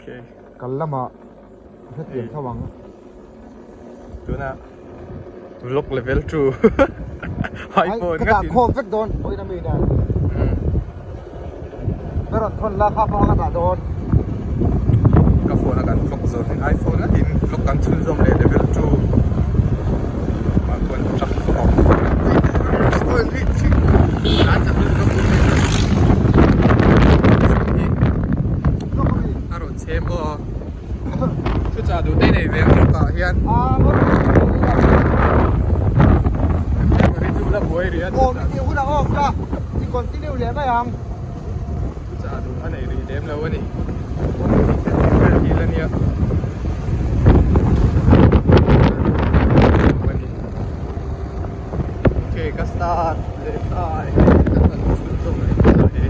Okay. Kal lamah hrethiam tho ang. Tuna vlog level 2 iPhone Ka dah khawm vek dawn vawiin ami nen. Ka rawn thawn la kha pawh ka dah dawn. Ka phone a kan vlog zawh in iPhone ngatin vlog kan chhunzawm leh level 2 ah chuan truck chu a awm. A rawn chhem aw. Thuchah duh te nei ve ang truck ah hian. Memory chu la buai rih a. Awm i tih hunah awm la i continue leh mai ang. Thuchah duh a nei rih lem lo a ni. Vel hil a nia. Okay, ka start leh ta e. Ka kan chhunzawm leh ta e.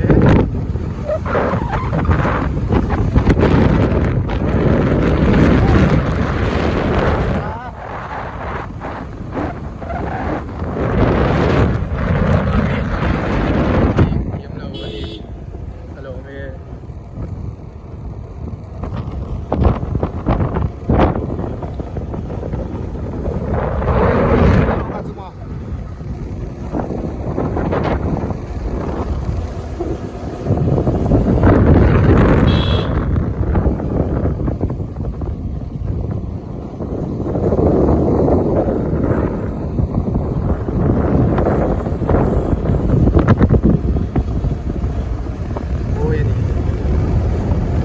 Mawi a ni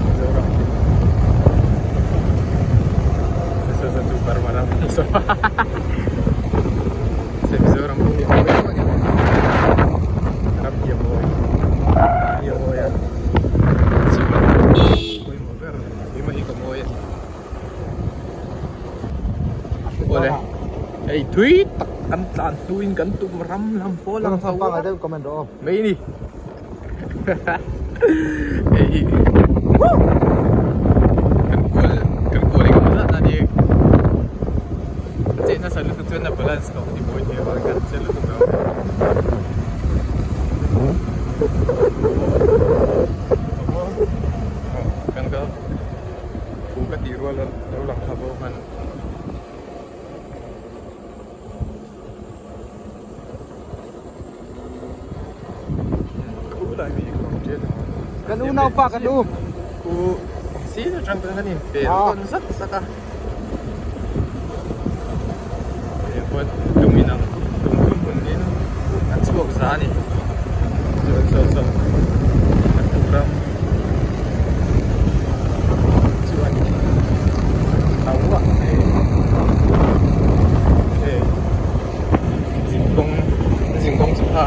Mizoram saw saw chu Burma ram a ni saw se Mizoram pawh hi a mawi deuh a ni ram hi a mawi hi a mawi a chhim lam pawimawh ber keimah hi ka mawi a ni. Awle hei tui tak kan tlan hnuin kan tum ram lam pawh lang tho a mai ni hei hi kan kual kan kual engemaw zat a ni a chet nasa lutuk chuan a balance lo ti mawi thei avangin kan che lutuk lo. Kan kal. Thu ka tih rual a lo lang kha pawh hman. Kan unau pa kan u. Khu sir atang chuan kan inpel tawn zak zak a. Hei pawh tum inang tum thum hun in a chhuak za a ni. Chuan saw saw kan tum ram chu a ni tho a hei hei zinkawng zinkawng chu kha.